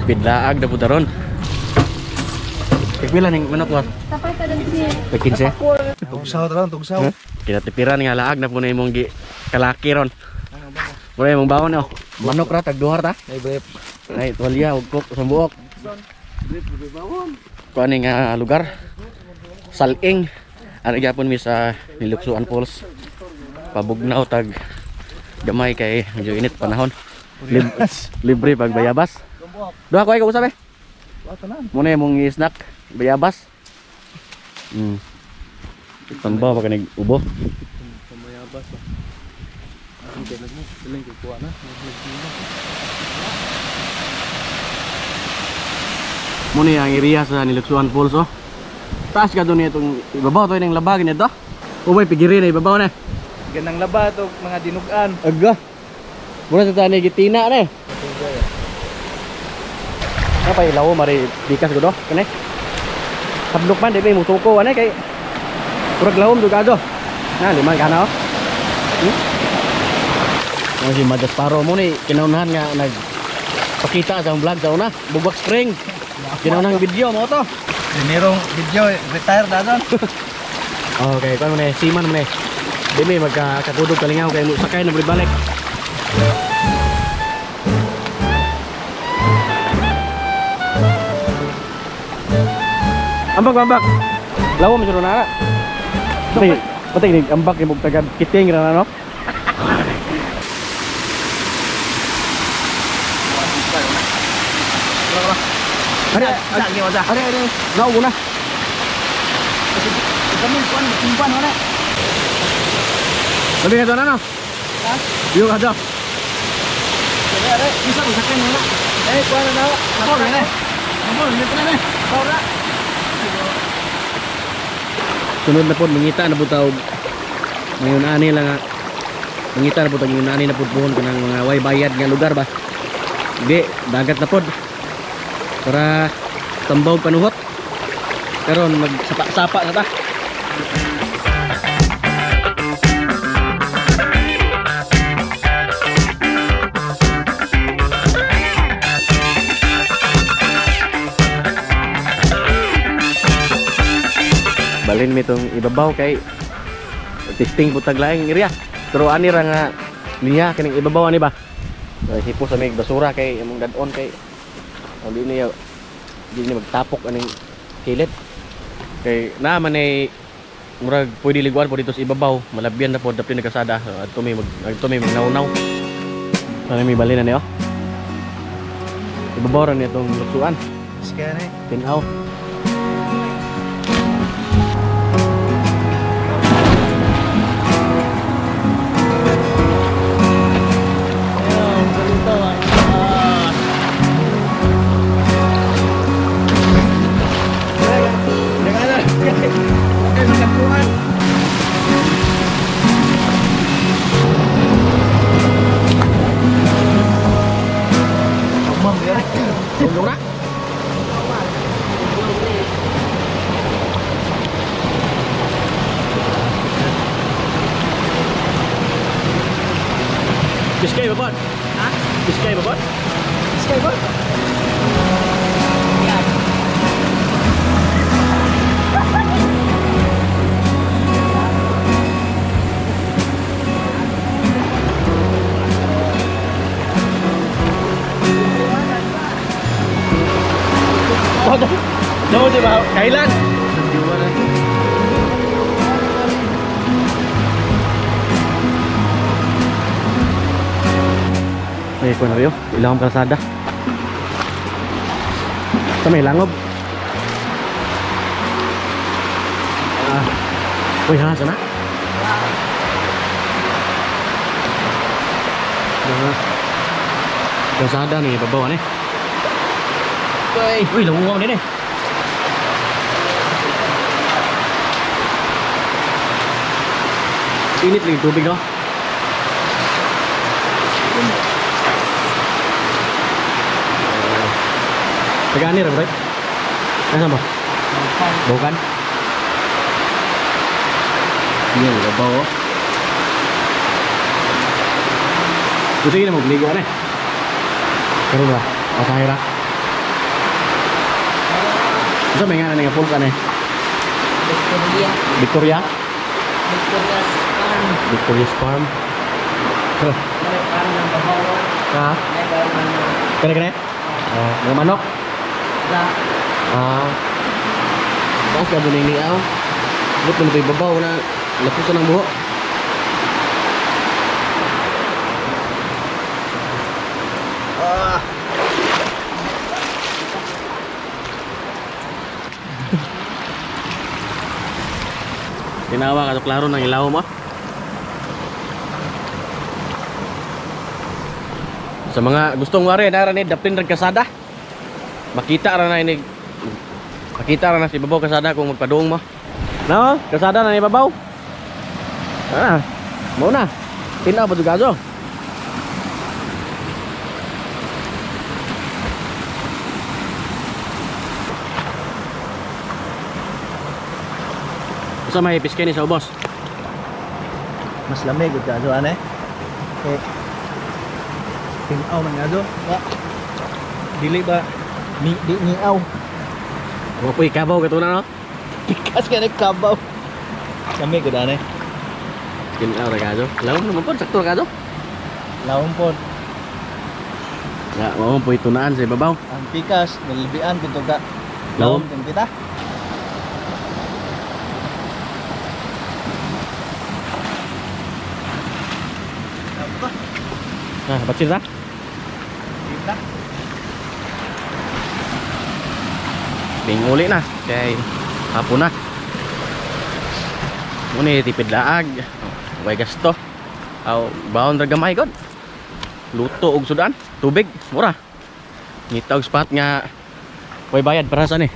Tipid laag na po taron. Pila ning manok ba? 15. Tugsaw taron, tugsaw. Kinatipiran nga laag na po na imong gi kalaki ron. Muna imong bawon oh. Manok ra tag duha ta. Ay brief. Ay tuwalya ug kok sa buok. Kuan nga lugar. Saling. Ari gyapon mi sa Niluksuan Falls. Pabugnaw tag gamay kay medyo init panahon. Libre pag bayabas. Duha ko ay kausap eh. Muna imong snack bayabas. Tangba pa kanig ubo. Bayabas. Ang kailan mo, silang kukuha na. Muna ang area sa Niluksuan Falls oh. Taas ka doon itong ibabaw to yung labag nito. Ubay pigiri na ibabaw na. Ganang laba to mga dinugan. Aga. Muna sa tani gitina na eh. Kapay ilaw mari bikas gud oh kani. Hadlok man di ba musuko ani kay murag lawom dugado. Na lima kana oh. Ang si Madasparo mo ni kinaunahan nga nagpakita sa vlog sa una, Bugwak Spring. Kinaunahang video mo to. Dinirong video retire na doon. Okay, kuan mo ni siman mo ni. Di may magkakudog kalingaw kay mo sakay na balik. Ambak ambak. Lawom jud na. Patay, patay ni ambak imong taga kiting ra na no. Are, are, are. Naugo na. Lebih ka na no? Ha? Yung ada. Are, bisa ko sakay na. Eh, kuan na. Ako na. Ako na na. Ora. Sunod na po mangita na po tawag. Ngayon ani lang nga. Mangita na po tag ngayon ani na po puhon kanang mga way bayad nga lugar ba. Hindi, dagat na pod. Para tambaw panuhot. Karon magsapa-sapa na ta. Balin mi tong ibabaw kay testing po taglaing area. Pero ani ra nga niya kining ibabaw ani ba. Hipo sa may basura kay imong dad-on kay di niya di niya magtapok aning kilid. Kay naa man ay murag pwede liguan po dito sa ibabaw, malabyan na po dapit nagkasada. So, adto may mag adto may magnawnaw. Sana may balin na niyo. Ibabaw ra niya tong luksuan. Sige na. Tinaw. Biskay ba bot? Ha? Biskay ba bot? Biskay ba? Yan. No, di ba? Kailan? May kuwan na rin, ilang kalsada. Ito may langob. Ah. Uy, ha, sana? Kalsada ni, babaw ni. Uy, uy, langob din eh. Init lang yung tubig, no? Taga-ani ra, bro? Nasa ba? Bukan. Iya, babaw. Gusto na magligo ani. Pero ba? Asahe ra. Unsa may ngalan nga falls ani? Victoria. Victoria? Victoria's Farm. Victoria's Farm. Huh. May farm ng babaw. Ha? May farm ng Kani kani? Ah, mga manok. la. Ah. Taas ka doon ni aw. But mo ito'y babaw na lapusan ng buho. Ah. Tinawa ka to klaro ng ilaw mo. Sa mga gustong wari, nara ni dapin rag kasada. Makita ra na ini. Makita ra na si babaw kasada kung magpadung mo. No, kasada na ni babaw. Ah, mo na. Tinaw ba gazo? Usa may piske ni sa ubos. Mas lamig gud kaso ane. Eh. Tinaw man nga do. Wa. Dili ba ni di niaw. Wa po'y kabaw katuna no. Pikas ka nagkabaw. Lamig gud ane. Tinaw ra gazo. Lawom naman po, sakto ra gazo. Lawom pod. Ya, mao po tunaan sa ibabaw. Ang pikas nalibian pud ka. Lawom. Lawom din kita. Ah, batsin ra. Kita. Binguli na kay hapon na. Muni tipid laag. Way gasto. Aw baon ra gamay god. Luto og sudan, tubig, mura. Ngita og spot nga way bayad para sa ni.